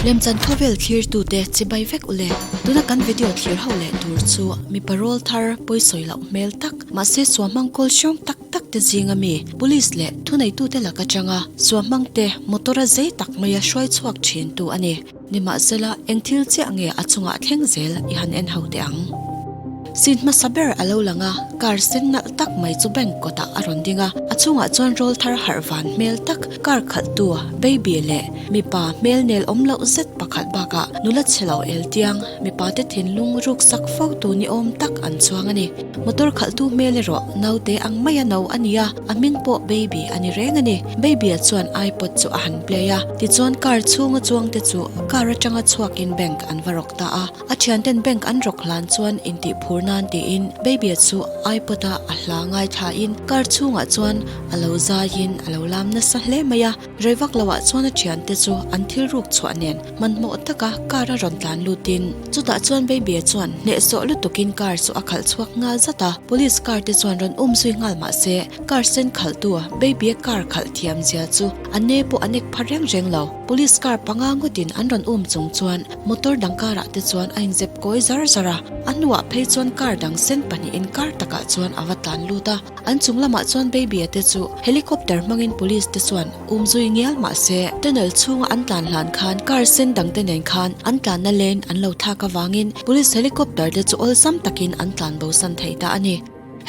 Lemchan khawvel thlirtute chibai vek ule. Tuna kan video thlir ho leh tur chu mipa rawl thar pawisawi loh hmel tak mahse suahmang kawl hrawng tak tak te zinga mi police leh thuneitute lak atanga suahmang te motor a zei tak maia hruai chhuak thin tu a ni. Nimahsela, eng thil chiah nge a chungah thleng zel i han en ho teh ang. Scene hmasa ber a lo lang a, car sen nalh tak mai chu bank kawtah a rawn ding a, a chungah chuan rawl thar harh van hmel tak, car khalhtu baby leh mipa hmel nel awm loh zet pakhat bakah nula chhe lo el tiang mipa te thinlung ruk sak fo tu ni awm tak an chuang a ni. Motor khalhtu hmel erawh naute ang maia no a ni a, a hming pawh baby a ni reng a ni. Baby-a chuan ipod chu a han play a, tichuan car chhunga chuangte chu car atanga chhuakin bank an va rawk ta a. A thianten bank an rawk hlan chuan intihphur nan tiin Baby-a chu ipod-a a hla ngaithlain car chhungah chuan a lo zaiin a lo lam nasa hle mai a. Rei vak loah chuan a thiante chu an thil ruk chhuah nen hmanhmawh taka car a rawn tlan lutin chutah chuan Baby-a chuan hnehsawh lutukin car chu a khalh chhuak nghal zat a. Police car te chuan rawn um zui nghal mah se Car sen khalhtu Baby-a car khalh thiam zia chu a ne pawh a nek pha reng reng lo. Police car panga ngawtin an rawn um chung chuan motor dang karah te chuan a inzep kawi zar zar a. A hnuah phei chuan car dang sen pahnihin kar takah chuan a va tlan lut a. An chung lamah chuan Baby-a te chu helicopter hmangin police te chuan um zui ngial mah se tunnel chhunga an tlan hlan khan car sen dang te nen khan an tlanna lane an lo thlak avangin police helicopter te chu awlsam takin an tlan bosan thei ta a ni.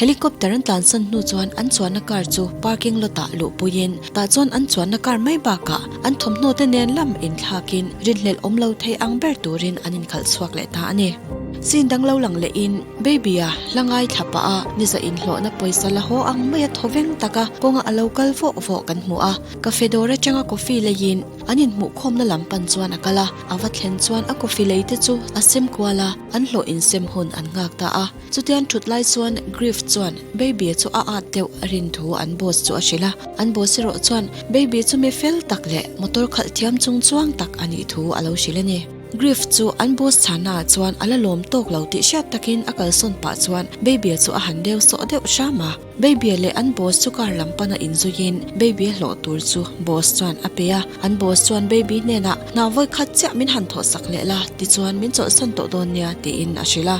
Helicopter an tlansan hnu chuan an chuanna car chu parking lot ah luhpuiin tah chuan an chuanna car mai bakah an thawmhnaw te nen lam inthlakin rinhlelh awm lo thei ang ber turin an inkhalh chhuak leh ta a ni. Scene dang lo lang lehin Baby-a hla ngaithla pah a niza inhlawhna pawisa la haw ang maia thawveng taka kawnga a lo kal vawh vawh kan hmu a, cafe dawr atanga coffee leiin an inhmuhkhawmna lam pan chuan a kal a, a va thlen chuan a coffee lei te chu a sem kual a, an hlawh insem hun an nghak ta a. Chutiang thut lai chuan Griff chuan Baby chu a at deuh a rin thu an boss chu a hrilh a. An boss erawh chuan Baby chu mi fel tak leh motor khalh thiam chung chuang tak a nih thu a lo hrilh a ni. Griff chu an boss chhana ah chuan a la lawm tawk lo tih hriat takin a kalsawn pah chuan Baby chu a han deu sawh deuh hram a. Baby leh an boss chu car lam pana inzuiin Baby hlawh tur chu boss chuan a pe a. An boss chuan Baby hnenah, Hna vawikhat chiah min han thawhsak leh la, tichuan min chawlhsan tawh dawn nia, tiin a hrilh a.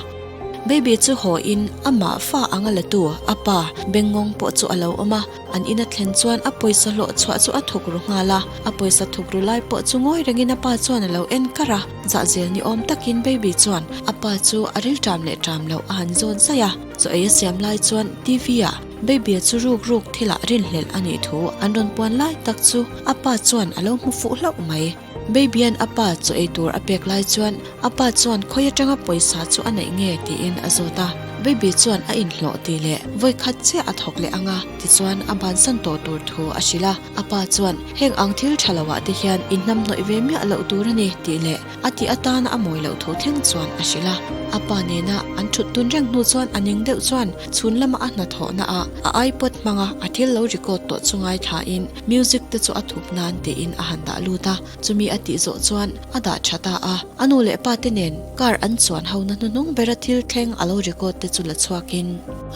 Baby chu haw in amah fa anga la tu a pa Bengngawng pawh chu a lo awm a, an ina thlen chuan a pawisa hlawh chhuah chu a thuk ru nghal a, a pawisa thuk ru lai pawh chu ngawi rengin a pa chuan a lo en kar a, zahzel ni awm takin Baby chuan a pa chu a ril ṭam leh ṭam loh a han zawn zaih a, chaw ei a siam lai chuan TV ah Baby-a chu ruk ruk thilah rinhlelh a nih thu an rawn puan lai tak chu a pa chuan a lo hmu fuh hlauh mai. Baby-a'n a pa chaw ei tur a pek lai chuan a pa chuan khawi atanga pawisa chu a neih nge tiin a zawt a. Baby chuan a inhlawh tih leh vawi khat chiah a thawk leh ang a, tichuan a bansan tawh tur thu a hrilh a. A pa chuan heng ang thil tha loah te hian inhnamhnawih ve miah loh tur a ni tih leh a tih atana a mawi loh thu thleng chuan a hrilh a. A pa nena an thut tun reng hnu chuan a ning deuh chuan chhun lama a hnathawhna ah a iPod hmanga a thil lo record tawh chu ngaithlain Music te chu a thup nan tiin a han dah lut a, chumi a tih zawh chuan a dah tha ta a. A nu leh pa te nen car an chuan ho na hnuhnung bera thil thleng a lo record te chu la chhuakin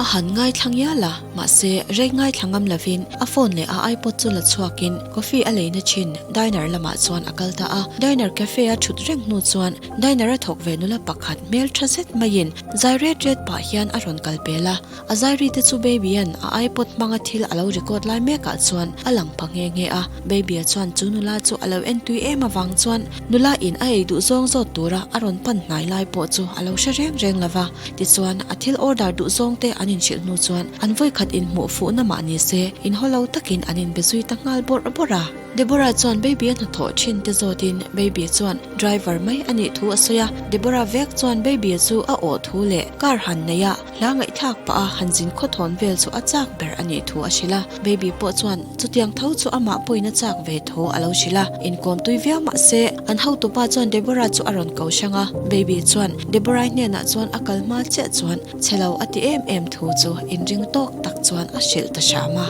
a han ngaithla ngial a, mahse rei ngaithla ngam lovin a phone leh a iPod chu la chhuakin coffee a leina thin diner lamah chuan a kal ta a. Diner cafe a thut reng hnu chuan diner a thawk ve nula pakhat hmel tha zet maiin zai ret ret pah hian a rawn kal pel a. A zairi te chu Baby-a'n a iPod hmanga thil a lo record lai mekah chuan a lang pha nghe nghe a. Baby-a chuan chu nula chu a lo en tui em avang chuan nula in a ei duh zawng zawt tura a rawn pan hnai lai pawh chu a lo hre reng reng lo va. Tichuan, a thil order duh zawng te an inhrilh hnu chuan an vawikhat inhmuh fuhna mah ni se inhaw lo takin an inbe zui ta nghal bawrh bawrh a. Deborah chuan Baby-a hnathawh thin te zawtin Baby chuan driver mai a nih thu a sawi a. Deborah vek chuan Baby-a chu a awh thu leh car han nei a, Hla ngaihthlak pah a han zin khawthawn vel chu a chak ber a nih thu a hrilh a, Baby pawh chuan chutiang tho chu amah pawhin a chak ve tho a lo hrilh a, inkawm tui viau mah se an hotupa chuan Deborah chu a rawn ko hrang a, Baby chuan Deborah-i hnenah chuan a kal hma chiah chuan chhe lo a ti em em thu chu inring tawk tak chuan a hrilh ta hram a.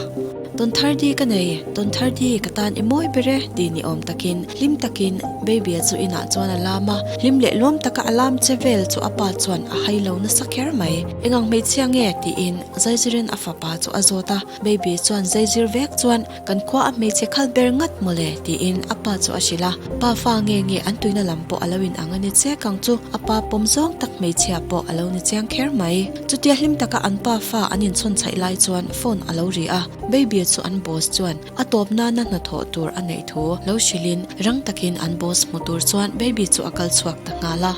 Tawn thar di ka nei, tawn thar di ka tan i mawi ber e tih ni awm takin hlim takin Baby-a chu inah chuan a lam a, hlim leh luam taka a lam che vel chu a pa chuan a hai lo nasa kher mai. Engang hmeichhia nge? tiin Zaizirin a fapa chu a zawt a, Baby chuan Zaizir vek chuan Kan khua a hmeichhe khal ber ngat mawle tiin a pa chu a hrilh a, pa fa nge nge an tuina lam pawh a lo in ang a ni che kang chu a pa pawm zawng tak hmeichhia pawh a lo ni chiang kher mai. Chutia hlim taka an pa fa an inchhawn chhaih lai chuan phone a lo ri a, Baby chu an boss chuan a tawp nana hnathawh tur a neih thu lo hrilhin rang takin an boss hmu tur chuan Baby chu a kal chhuak ta nghal a.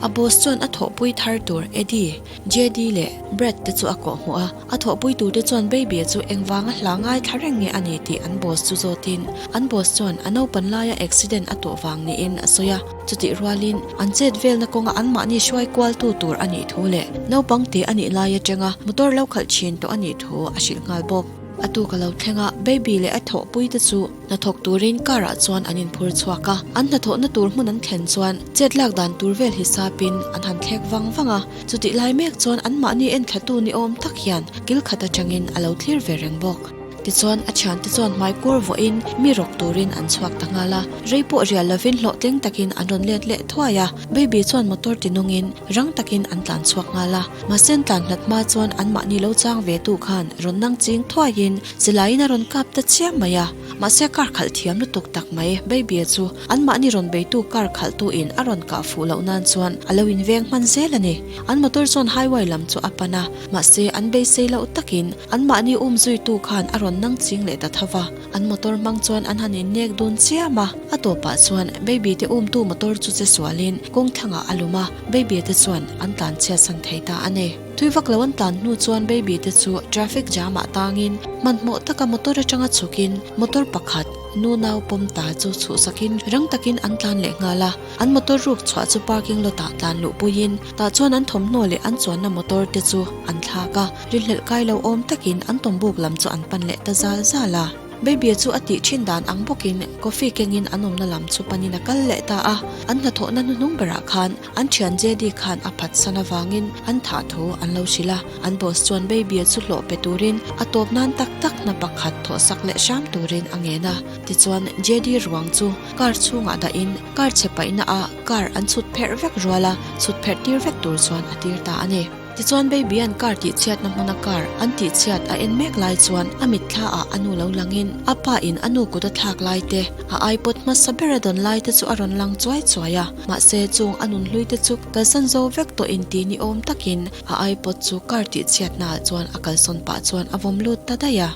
A boss chuan a thawhpui thar tur Eddie, JD leh Brad te chu a kawh hmuh a, a thawhpui turte chuan Baby-a chu engvanga hla ngaithla reng nge a ni tih an boss chu zawtin an boss chuan a naupan laia accident a tawh vang niin a sawi a, chutih rualin an chet velna kawnga anmahni hruai kualtu tur a nih thu leh naupang te a nih lai atanga motor lo khalh thin tawh a nih thu a hrilh nghal bawk. A tuk a lo thleng a, Baby leh a thawhpui te chu Hnathawk turin car ah chuan an inphur chhuak a, an hnathawhna tur hmun an thlen chuan chet lak dan tur vel hisapin an han thlek vang vang a, chutih lai mek chuan anmahni enthlatu ni awm tak hian kil khat atangin a lo thlir ve reng bawk. Tichuan a thiante chuan hmai kur vawhin mi rawk turin an chhuak ta nghal a, rei pawh rial lovin hlawhtling takin an rawn let leh thuai a, Baby chuan motor ti nungin rang takin an tlan chhuak nghal a, mahse an tlan hlat hma chuan anmahni lo chang ve tu khan rawn nang ching thuaiin Silaiin a rawn kap ta chiam mai a, mahse car khalh thiam lutuk tak mai Baby-a chu anmahni rawn beitu car khalhtuin a rawn kah fuh loh nan chuan a lo inveng hman zel a ni. An motor chuan highway lam chu a pan a, mahse an beisei loh takin anmahni um zuitu khan a rawn nang ching leh ta tho va. An motor hmang chuan an han innek dun chiam a, a tawpah chuan Baby te umtu motor chu che sualin kawng thlangah a lum a, Baby-a te chuan an tlanchhiatsan thei ta a ni. Tui vak lo an tlan hnu chuan baby te chu traffic jam ah tangin hmanhmawh taka motor atanga chhukin motor pakhat nu nau pawm ta chu chhuhsakin rang takin an tlan leh nghal a, an motor ruk chhuah chu parking lot ah tlan luh puiin tah chuan an thawmhnaw leh an chuanna motor te chu an thlak a, rinhlelh kai lo awm takin an tawmbuk lam chu an pan leh ta zal zal a. Baby chu a tih thin dan ang bawkin coffee kengin an awmna lam chu panin a kal leh ta a, an hnathawhna hnuhnung berah khan an thian JD khan a phatsan avangin an thah thu an lo hrilh a, an boss chuan Baby chu hlawh pe turin a tawp nan tak tak hna pakhat thawhsak leh hram turin a ngen a, tichuan JD ruang chu car chhungah dahin car chhe paihna ah car an chhut pherh vek rual a, chhut pherh tir vek tur chuan a tir ta a ni. Tichuan Baby-a'n car tihchhiatna hmuna car an tihchhiat a en mek lai chuan a mitthla ah a nu lo langin a pa in a nu kut a thlak lai te, a ipod hmasa ber a dawn lai te chu a rawn lang chuai chuai a. Mahse chung a nun hlui te chu kalsan zo vek tawh in ti ni awm takin a ipod chu car tihchhiatna ah chuan a kalsawn pah chuan a vawm lut ta daih a.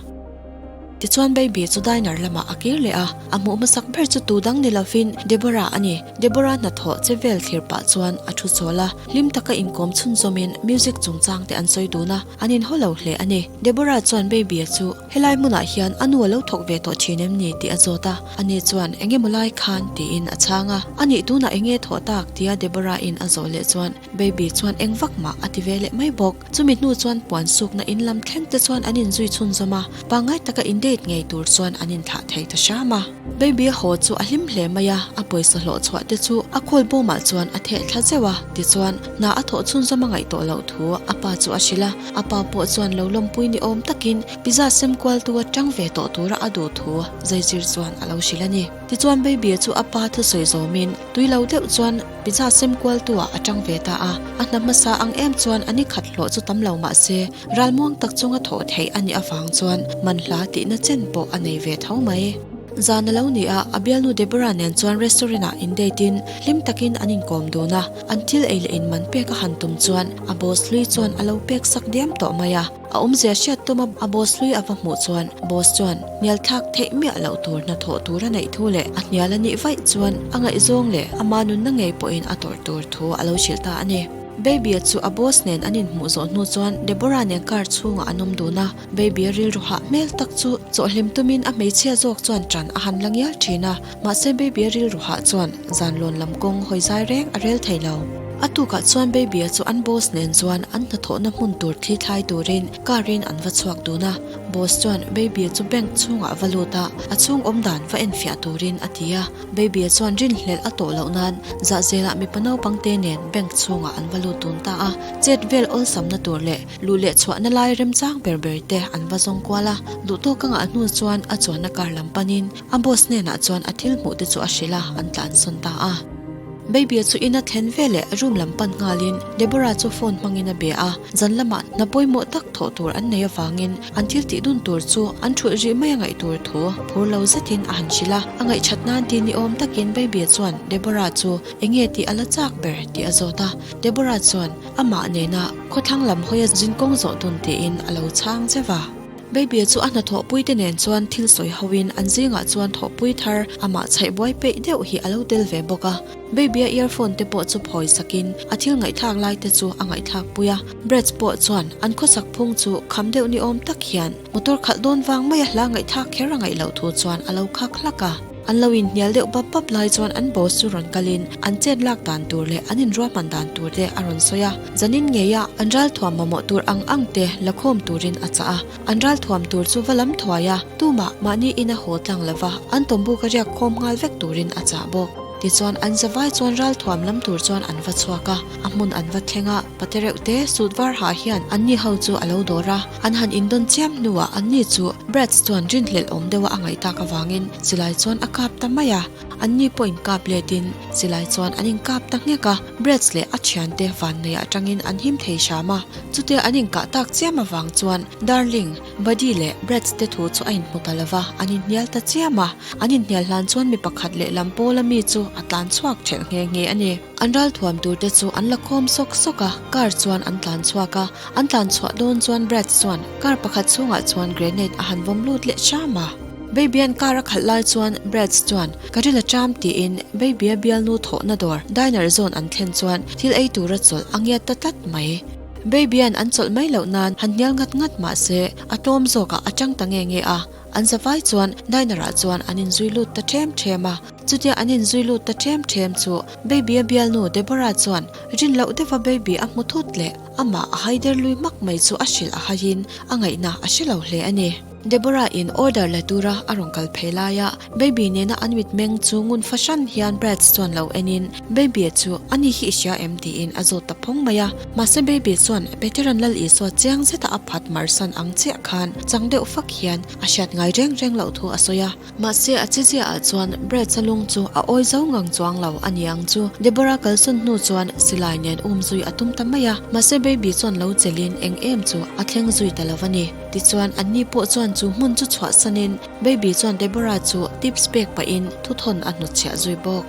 Tichuan Baby chu diner lamah a kir leh a, a hmuh hmasak ber chu tu dang ni lovin Deborah a ni. Deborah hnathawh che vel thlir pah chuan a thu chawl a, hlim taka inkawm chhunzawmin music chungchang te an sawi dun a, an inhaw lo hle a ni. Deborah chuan Baby-a chu helai hmunah hian a nu a lo thawk ve tawh thin em ni tih a zawt a, ani chuan eng emaw lai khan tiin a chhang a, anih tunah eng nge thawh tak tia Deborah-in a zawh leh chuan Baby chuan eng vak mah a ti ve leh mai bawk. Chumi hnu chuan puan sukna in lam thleng te chuan an inzui chhunzawm a, pangngai taka in date ngei tur chuan an inthlah thei ta hram a. Baby a haw chu a hlim hle mai a, a pawisa hlawh chhuah te chu a khawl bawmah chuan a theh thla zeuh a, tichuan hna a thawh chhunzawm a ngaih tawh loh thu a pa chu a hrilh a, a pa pawh chuan lo lawmpui ni awm takin pizza sem kual tu atang ve tawh tura a duh thu zaizir chuan a lo hrilh a ni. Tichuan Baby a chu a pa thusawi zawmin tui lo deuh chuan Pizza sem kualtu ah a tang ve ta a, a hna hmasa ang em chuan a ni khat hlawh chu tam lo mah se, ralmuang tak chunga thawh theih a nih avang chuan manhla tihna chen pawh a nei ve tho mai. Zan a lo ni a, a bialnu Deborah nen chuan restaurant ah in date in hlim takin an inkawm dun a, an thil ei leh in man pek a han tum chuan a boss hlui chuan a lo pek sak diam tawh mai a. A awmzia hriat tuma a boss hlui a va hmuh chuan boss chuan hnial thlak theih miah loh tur hnathawh tur a neih thu leh a hnial a nih vaih chuan a ngaihzawng leh ama nunna ngei pawhin a tawrh tur thu a lo hrilh ta a ni. Baby-a chu a boss nen an inhmuh zawh hnu chuan Deborah nen car chhungah an awm dun a, Baby-a rilru hah hmel tak chu chawhhlim tumin a hmeichhia zawk chuan ṭan a han la ngial ṭhin a, mahse Baby-a rilru hah chuan zanlawn lam kawng hawi zai reng a rel thei lo. A tukah chuan Baby-a chu an boss nen chuan an hnathawhna hmun tur thli thlai turin car in an va chhuak dun a. Boss chuan Baby-a chu bank chhungah va lut a, a chhung awm dan va enfiah turin a ti a. Baby-a chuan rinhlelh a tawh loh nan zahzelah mipa naupangte nen bank chhungah an va lut dun ta a. Chet vel awlsamna tur leh luh leh chhuahna lai remchang ber ber te an va zawng kual a. Duhtawk a ngah hnu chuan a chuanna car lam panin a boss hnenah chuan a thil hmuh te chu a hrilh a, an tlansawn ta a. Baby-a chu ina thlen ve leh room lam pan nghalin Deborah chu phone hmangin a bia a, zan lamah hna pawimawh tak thawh tur an nei avangin an thil tih dun tur chu an thulh rih mai a ngaih tur thu phur lo zetin a han hrilh a. A ngaihṭhat nan ti ni awm takin Baby-a chuan Deborah chu enge tih a la chak ber tih a zawt a, Deborah chuan amah nena khawthlang lam hawia zinkawng zawh dun tiin a lo chhang zeuh a. Baby chu a hnathawhpui te nen chuan thil sawi ho in an zingah chuan thawhpui thar amah chhaih buai peih deuh hi a lo tel ve bawk a. Baby a earphone te pawh chu phawi sak in a thil ngaihthlak lai te chu a ngaihthlak pui a. Brad pawh chuan an khawsak phung chu kham deuh ni awm tak hian motor khalh dawn vang mai a hla ngaihthlak kher a ngaih loh thu chuan a lo khak hlak a. An lo inhnial deuh bap bap lai chuan an boss chu rawn kalin an chet lak dan tur leh an inruahman dan tur te a rawn sawi a. Zanin ngeia an ralthuam mamawh tur ang ang te la khawm turin a chah a. An ralthuam tur chu va lam thuai a, tumah mahni ina haw tlang lova an tawmbuk a riak khawm nghal vek turin a chah bawk. Tichuan an zavai chuan ralthuam lam tur chuan an va chhuak a, a hmun an va thleng a, pate reuh te sut var hah hian anni ho chu a lo dawr a. An han indawn chiam hnuah anni chu Bratz chuan rinhlelh awm deuha a ngaih tak avangin silai chuan a kap ta mai a. Anni pawh inkap letin silai chuan an inkap ta nghek a, Bratz leh a thiante vanneih atangin an him thei hram a. Chutia an inkah tak chiam avang chuan Darling, Buddy leh Bratz te thu chu a inhmu ta lova, an inhnial ta chiam a. An inhnial hlan chuan mi pakhat lehlam pawla mi chu a tlan chhuak thelh nghe nghe a ni. An ralthuam tur te chu an la khawm sawk sawk a, car chuan an tlan chhuak a. An tlan chhuah dawn chuan Brad chuan car pakhat chhungah chuan grenade a han vawm lut leh hram a. Baby-a'n car a khalh lai chuan Brad chuan ka ril a ṭam tiin Baby-a bialnu thawhna dawr diner zawn an thlen chuan thil ei tura chawlh a ngiat ta tlat mai. Baby-a'n an chawlh mai loh nan han hnial ngat ngat mah se a tlawm zawkah a ṭang ta nge nge a. An zavai chuan diner ah chuan an inzui lut ta ṭhem ṭhem a. Chutia an inzui lut ta ṭhem ṭhem chu Baby-a bialnu Deborah chuan rin loh deuha Baby a hmu thut leh amah a haider lui hmak mai chu a hrilh a haiin a ngaihna a hre lo hle a ni. Deborah in order la tura a rawn kal phei laia Baby nena an mitmeng chu ngun fahran hian Brad chuan lo enin Baby chu ani hi i hria em tiin a zawt ta phawng mai a. Mahse Baby chuan Peteran Lal Isua chiang zeta a phat marsan ang chiah khan chang deuh fak hian a hriat ngai reng reng loh thu a sawi a. Mahse a chezia ah chuan Brad-a lung chu a awi zo ngang chuang lo a niang chu Deborah kalsawn hnu chuan silai nen um zui a tum ta mai a, mahse Baby chuan lo chelin eng em chu a thleng zui ta lo a ni. Tichuan anni pawh chuan chu hmun chu chhuahsanin Baby chuan Deborah chu tips pek pahin thuthawn a hnutchhiah zui bawk.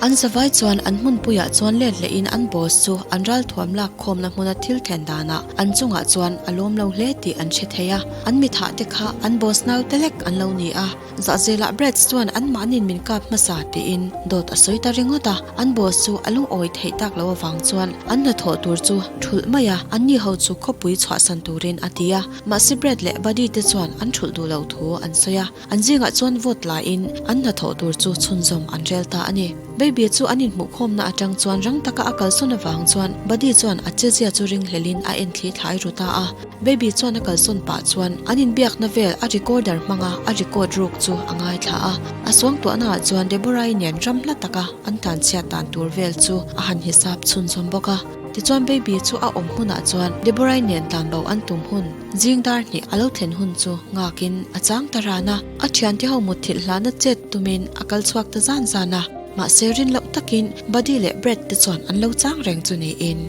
An zavai chuan an hmunpuiah chuan let lehin an boss chu an ralthuam lak khawmna hmuna thil thlen danah an chungah chuan a lawm lo hle tih an hre thei a. An mithah te kha an boss naute lek an lo ni a. Zahzelah Brad chuan anmahniin min kap hmasa tiin dawt a sawi ta ringawt a. An boss chu a lungawi theih tak loh avang chuan an hnathawh tur chu thulh mai a, anni ho chu khawpui chhuahsan turin a ti a. Mahse Brad leh Buddy te chuan an thulh duh loh thu an sawi a. An zingah chuan vote laiin an hnathawh tur chu chhunzawm an rel ta a ni. Baby chu an inhmuhkhawmna atang chuan rang taka a kalsawn avang chuan Buddy chuan a chezia chu ringhlelin a en thli thlai ru ta a. Baby chuan a kalsawn pah chuan an inbiakna vel a recorder hmanga a record ruk chu a ngaithla a. A suangtuahnaah chuan Deborah-i nen ram hla taka an tlanchhiat dan tur vel chu a han hisap chhunzawm bawk a. Tichuan Baby chu a awm hmunah chuan Deborah-i nen tlanbo an tum hun Zing dar hnih a lo thlen hun chu nghakin a chang ta ran a, a thiante ho mutthilh hlana chet tumin a kal chhuak ta zan zan a, mahse rin loh takin Buddy leh Brad te chuan an lo chang reng chu niin.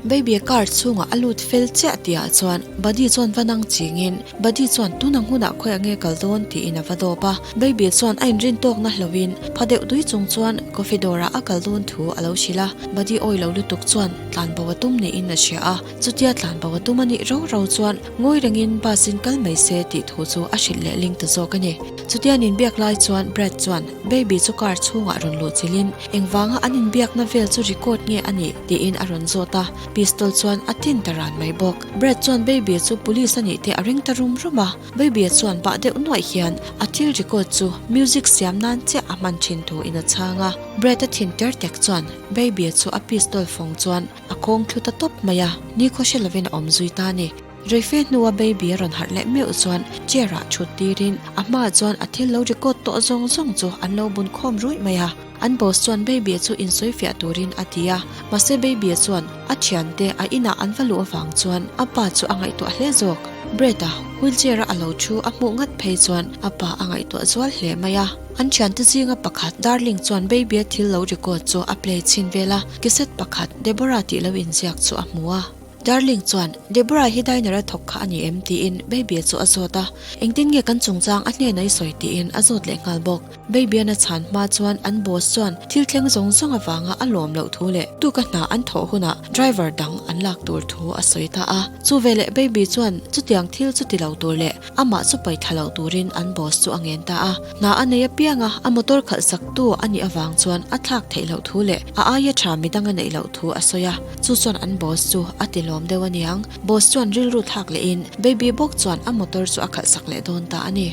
Baby a car chhungah a lut fel chiah tihah chuan Buddy chuan va nang chingin Buddy chuan tun ang hunah khawiah nge kal dawn tiin a va dawp a, Baby chuan a inrin tawkna hloin pha deuh dui chung chuan coffee dawrah a kal dawn thu a lo hrilh a, Buddy awi lo lutuk chuan tlanbo a tum niin a hria a. Chutia tlanbo a tum a nih rau rau chuan ngawi rengin bus in kal mai se tih thu chu a hrilh leh ling ta zawk a ni. Chutia an inbiak lai chuan Brad chuan Baby chu car chhungah rawn luh chilhin engvanga an inbiakna vel chu record nge a nih tiin a rawn zawt a. pistol chuan a tin ta ran mai bawk. Brad chuan Baby chu police a nih te a ring ta rum rum a, Baby chuan bah deuh nuaih hian a thil record chu music siam nan chiah a hman thin thu in a chhang a. Brad a thin ter tek chuan Baby chu a pistol fawng chuan a khawng thlu ta tawp mai a, nikhaw hre lovin a awm zui ta a ni. Reife hnua Baby a rawn harh leh meuh chuan chair ah thut tirin a hmaah chuan a thil lo record tawh zawng zawng chu an lo bun khawm ruih mai a. An boss chuan Baby chu insawi fiah turin a ti a, mahse Baby chuan a thiante a inah an va luh avang chuan a pa chu a ngaihtuah hle zawk. Brett a wheelchair a a lo thu a hmuh ngat phei chuan a pa a ngaihtuah zual hle mai a. An thiante zinga pakhat Darling chuan Baby a thil lo record chu a play chhin vel a, cassette pakhat Deborah tih lo inziak chu a hmu a. Darling chuan, Deborah hi diner a thawk kha a ni em? tiin Baby-a chu a zawt a. Engtin nge kan chungchang a hnenah i sawi tiin a zawt leh nghal bawk. Baby-a'n a chhan hma chuan an boss chuan thil thleng zawng zawng avanga a lawm loh thu leh tuka hna an thawh hunah driver dang an lak tur thu a sawi ta a. Chu veleh Baby chuan chutiang thil chu ti lo tur leh amah chu paih thla lo turin an boss chu a ngen ta a. Hna a nei apianga a motor khalh sak tu a nih avang chuan a thlak theih loh thu leh a aia tha midang a neih loh thu a sawi a. Chu chuan an boss chu a ti lawm deuh a niang. Boss chuan rilru thlak lehin Baby bawk chuan a motor chu a khalh sak leh dawn ta a ni.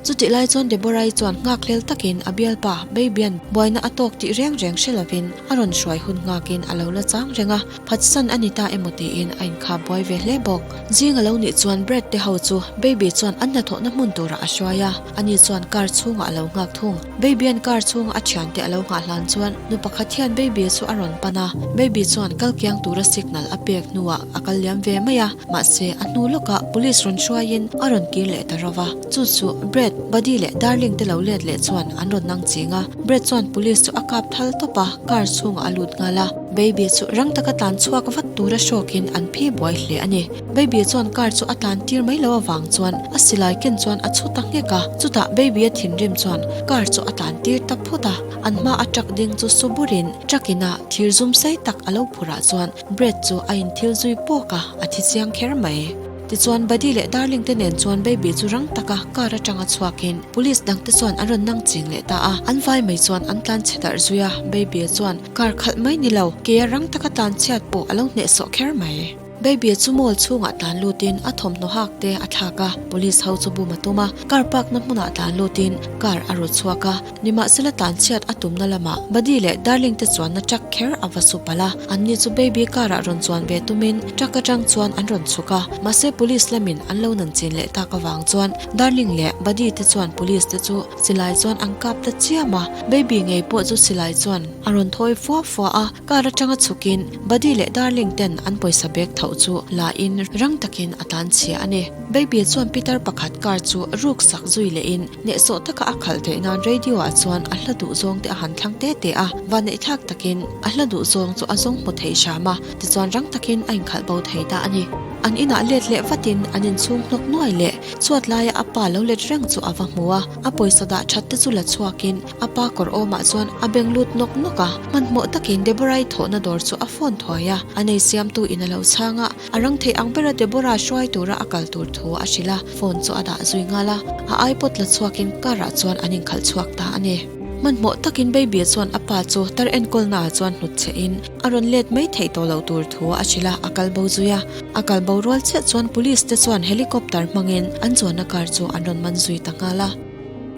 Chutih lai chuan Deborah-i chuan nghakhlel takin a bialpa Baby-a'n buaina a tawk tih reng reng hre lovin a rawn hruai hun nghakin a lo la chang reng a, phatsan a ni ta emaw tiin a inkhap buai ve hle bawk. Zing a lo nih chuan Brad te ho chu Baby chuan an hnathawhna hmun turah a hruai a, ani chuan car chhungah a lo nghak thung. Baby-a'n car chhunga a thiante a lo nghah hlan chuan nu pakhat hian Baby chu a rawn pan a, Baby chuan kal kiang tura signal a pek hnuah a kal liam ve mai a, mahse a hnu lawkah police rawn hruaiin a rawn kir leh ta rova. Chu chu Brad, Buddy leh Darling te lo let leh chuan an rawn nang ching a, Brad chuan police chu a kap thal tawp a, car chhungah a lut nghal a. Baby chu rang taka tlan chhuak vat tura hrawkin an phi buai hle a ni. Baby chuan car chu a tlan tir mai lo avang chuan a silai ken chuan a chhu ta nghek a, chutah Baby a thinrim chuan car chu a tlan tir ta phut a, an hma a truck ding chu su burin truck ina thir zum sei tak a lo phurah chuan Brad chu a inthil zui pawk a, a thi chiang kher mai. Tichuan Buddy leh Darling te nen chuan Baby chu rang taka car atanga chhuakin police dang te chuan an rawn nang ching leh ta a, an vai mai chuan an tlan chhe darh zui a, Baby chuan car khalh mai ni lo, ke a rang taka tlan chhiat pawh a lo hnehsawh kher mai. Baby chu mall chhungah tlan lutin a thawmhnaw hak te a thlak a, police ho chu bum a tum a, car park na hmunah tlan lutin car a rawt chhuak a, nimahsela tlan chhiat a tumna lamah Buddy leh Darling te chuanna truck kher a va su palh a, anni chu Baby car ah rawn chuan ve tumin truck atang chuan an rawn chhuk a, mahse police lamin an lo nan chin leh tak avang chuan Darling leh Buddy te chuan police te chu silai chuan an kap ta chiam a, Baby ngei pawh chu silai chuan a rawn thawi fua fua a. Car atanga chhukin Buddy leh Darling ten an pawisa bag tho chu la in rang takin a tlan chhia a ni. Baby chuan pitar pakhat car chu ruk sak zui lehin hnehsawh taka a khalh theih nan radio ah chuan a hla duh zawng te a han thlang te te a, vaneihthlak takin a hla duh zawng chu a zawng hmu thei hram a, tichuan rang takin a inkhalh bo thei ta a ni. An inah let leh vatin an inchhung hnawk nuai leh chhuat laia a pa lo let reng chu a va hmu a, a pawisa dah that te chu la chhuakin A pa kawr awmah chuan a beng lut nawk nawk a, hmanhmawh takin Deborah-i thawhna dawr chu a phone thuai a, a nei siamtu in a lo chhang a, a rang theih ang bera Deborah hruai tura a kal tur thu a hrilh a, phone chu a dah zui nghal a, a iPod la chhuakin car ah chuan an inkhalh chhuak ta a ni. Hmanhmawh takin Baby chuan a pa chu tar enkawlna ah chuan hnut chhe in a rawn let mai theih tawh loh tur thu a hrilh a, a kal bo zui a, a kal bo rual chiah chuan police te chuan helicopter hmangin an chuanna car chu an rawn man zui ta nghal a.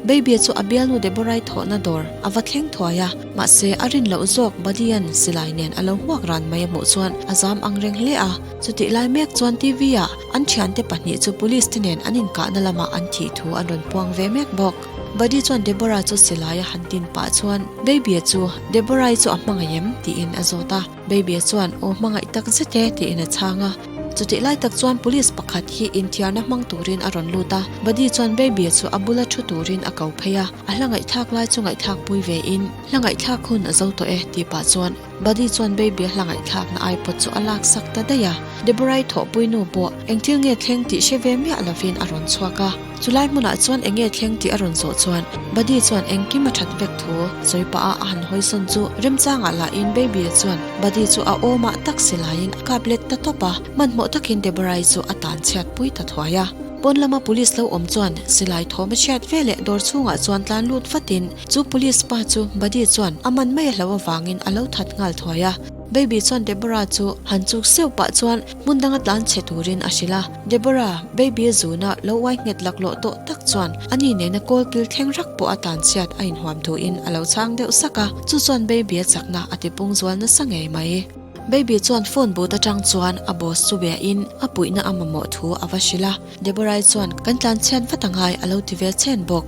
Baby chu a bialnu Deborah-i thawhna dawr a va thleng thuai a, mahse a rin loh zawk Buddy-a'n silai nen a lo hmuak ran mai a hmuh chuan a zam ang reng hle a. Chutih lai mek chuan TV-ah an thiante pahnih chu police te nen an inkahna lamah an thih thu an rawn puang ve mek bawk. Buddy chuan Deborah chu silai a han tin pah chuan Baby-a chu Deborah-i chu a hmangaih em? tiin a zawt a. Baby-a chuan aw hmangaih tak zet e tiin a chhang a. Chutih lai tak chuan police pakhat hi inthiarna hmang turin a rawn lut a, Buddy chuan Baby-a chu a bula thu turin a ko phei a, a hla ngaihthlak lai chu ngaihthlak pui ve in, hla ngaihthlak hun a zo tawh e tih pah chuan Buddy chuan Baby-a hla ngaihthlakna iPod chu a lak sak ta daih a. Deborah-i thawhpui nu pawh eng thil nge thleng tih hre ve miah lovin a rawn chhuak a. Chulai hmunah chuan eng nge thleng tih a rawn zawh chuan Buddy chuan engkim a that vek thu sawi pah a a han hawi sawn chu remchangah lahin Baby-a chuan Buddy chu a awmah tak si laiin a kap let ta tawp a, hmanhmawh takin Deborah-i chu a tan chhiat pui ta thuai a. Pawn lama police lo awm chuan silai thawm a chhiat veleh dawr chhungah chuan tlan lut vatin chu police pa chu Buddy chuan a man mai a hlo avangin a lo that nghal thuai a. Baby chuan Deborah chu han chuk seuh pah chuan hmun danga tlan chhe turin a hrilh a. Deborah, Baby a zuna lo uai nghet laklawh tawh tak chuan ani nena kawl kil thleng rak pawh a tlan chhiat a inhuam thuin a lo chhang deuh sak a, chu chuan Baby a chakna a tipung zual nasa ngei mai. Baby chuan phone booth atang chuan a boss chu bia in a puihna a mamawh thu a va hrilh a, Deborah-i chuan kan tlan chhiat vat angai a lo ti ve chhen bawk.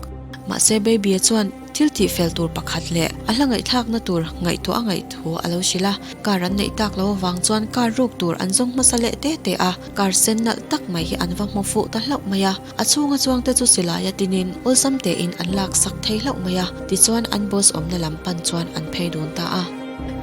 Mahse Baby-a chuan thil tih fel tur pakhat leh a hla ngaihthlakna tur ngaihtuah a ngaih thu a lo hrilh a, car an neih tak lo avang chuan car ruk tur an zawng hmasa leh te te a, car sen nalh tak mai hi an va hmu fuh ta hlauh mai a, a chhunga chuangte chu silaia tinin awlsam tein an lak sak thei hlauh mai a, tichuan an boss awmna lam pan chuan an phei dun ta a.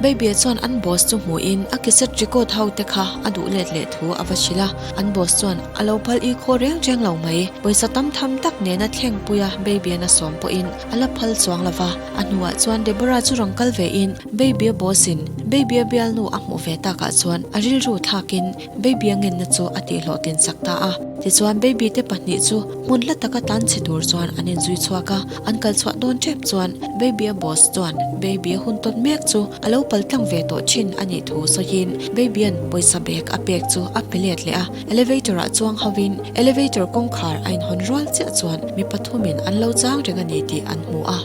Baby-a chuan an boss chu hmuhin a cassette record ho te kha a duh let leh thu a va hrilh a, an boss chuan a lo phal i khaw reng reng lo mai, pawisa tam tham tak nena thlengpui a Baby-a'n a sawm pawhin a la phal chuang lo va. A hnuah chuan Deborah chu rawn kal vein Baby-a boss-in Baby-a bialnu a hmuh ve takah chuan a rilru thlakin Baby-a ngenna chu a tihhlawhtlin sak ta a. Tichuan Baby te pahnih chu hmun hla taka tlan chhe tur chuan an inzui chhuak a, an kal chhuah dawn tep chuan Baby-a boss chuan Baby-a hun tawt mek chu a lo pal tlang ve tawh thin a nih thu sawiin Baby-a'n pawisa bag a pek chu a pe let leh a. Elevator ah chuang hovin elevator kawngkhar a inhawn rual chiah chuan mi pathumin an lo chang reng a ni tih an hmu a.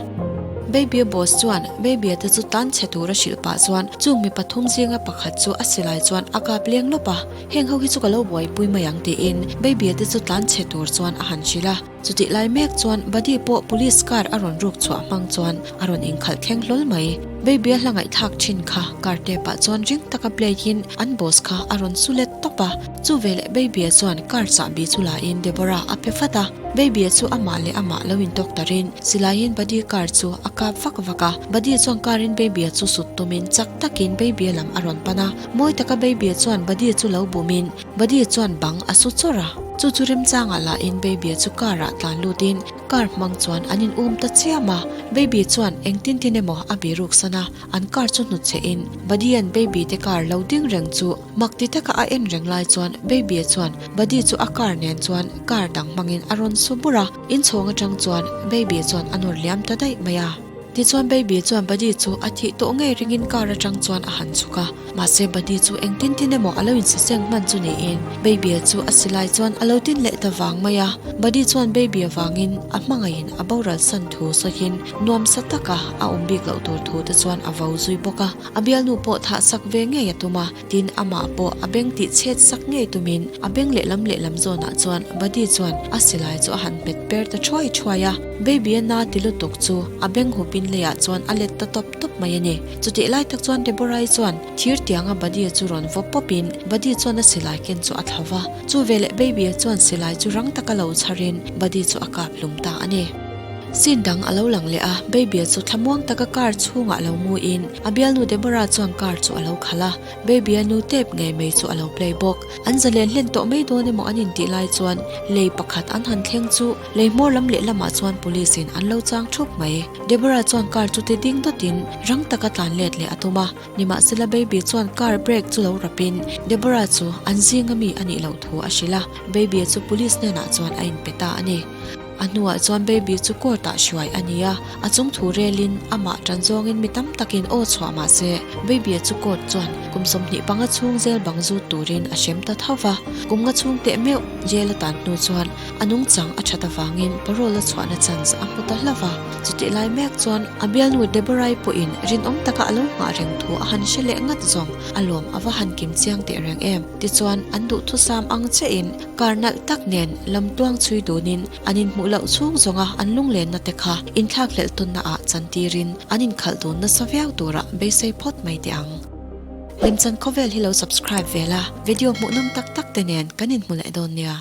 Baby-a boss chuan Baby-a te chu tan chhe tur a hrilh pah chuan chung mi pathum zinga pakhat chu a silai chuan a kap leng lawp a, heng ho hi chu ka lo buaipui mai ang tiin Baby-a te chu tlan chhe tur chuan a han hrilh a. Chutih lai mek chuan Buddy pawh police car a rawn ruk chhuah hmang chuan a rawn inkhalh thleng hlawl mai. Baby-a hla ngaihthlak thin kha car tap ah chuan ring taka play in an boss kha a rawn su let tawp a. Chu veleh Baby-a chuan car chahbi chu la in Deborah a pe vat a. Baby-a chu amah leh amah lo intawk tarin silaiin Buddy car chu a kap vak vak a. Buddy chuan car in Baby-a chu sut tumin chak takin Baby-a lam a rawn pan a. Mawi taka Baby-a chuan Buddy chu lo bumin Buddy chuan bang a su chawrh a, chu chu remchangah lahin Baby-a chu car-ah tlan lutin car hmang chuan an in um ta chiam a. Baby chuan engtin tin emaw a biruk san a, an car chu hnut che in Buddy-a'n Baby te car lo ding reng chu mak ti taka a en reng lai chuan Baby-a chuan Buddy chu a car nen chuan car dang hmangin a rawn su bur a, inchhawng atang chuan Baby chuan a nawr liam ta daih mai a. Tichuan Baby chuan Buddy chu a thih tawh ngei ringin car atang chuan a han chhuk a. Mahse Buddy chu engtin tin emaw a lo insaseng hman chu niin Baby-a chu a silai chuan a lo tin leh ta vang mai a. Buddy chuan Baby-a vangin a hmangaihin a boral san thu sawiin nuamsa taka a awm bik loh tur thu te chuan a vo zui bawk a. A bialnu pawh thah sak ve ngei a tum a, tin amah pawh a beng tih chhet sak ngei tumin a beng lehlam lehlam zawnah chuan Buddy chuan a silai chu a han hmet per ta thuai thuai a. Baby-a na ti lutuk chu a beng hupin leiah chuan a let ta tawp tawp mai a ni. Chutih lai tak chuan Deborah-i chuan thir tianga Buddy-a chu rawn vaw pawpin Buddy chuan a silai ken chu a thla va. Chu veleh Baby-a chuan silai chu rang taka lo chharin Buddy chu a kap hlum ta a ni. Scene dang a lo lang leh a, Baby-a chu thlamuang taka car chhungah lo muin a bialnu Deborah chuan car chu a lo khalh a. Baby-a nu tep ngei mai chu a lo play bawk. An zalen hlen tawh mai dawn emaw an intih lai chuan lei pakhat an han thleng chu Lei hmawr lam leh lamah chuan police in an lo chang thup mai. Deborah chuan car chu ti ding dawtin rang taka tlan let leh a tum a. Nimahsela Baby chuan car brake chu lo rapin Deborah chu an zinga mi a nih loh thu a hrilh a. Baby chu police hnenah chuan a inpe ta a ni. A hnuah chuan Baby chu court ah hruai a ni a. A chung thu relin amah tan zawngin mi tam takin aw chhuah mah se Baby chu court chuan kum 25 chhung zel bang zut turin a hrem ta tho va. Kum nga chhung teh meuh jail a tan hnu chuan A nungchang a that avangin parole a chhuahna chance a hmu ta hlauh a, chutih lai mek chuan a bialnu Deborah-i pawhin rinawm taka a lo nghah reng thu a han hre leh ngat zawng, a lawm a va han kim chiang teh reng em. Tichuan an duhthusam ang chiahin kar nalh tak nen lamtuang chhui dunin an inhmuh loh chhung zawnga an lunglenna te kha inthlakhlelh tawnna ah chantirin an inkhalh dun nasa viau turah beisei phawt mai teh ang. Lemchan khawvel hi lo subscribe ve la, video hmuhnawm tak tak te nen kan inhmu leh dawn nia.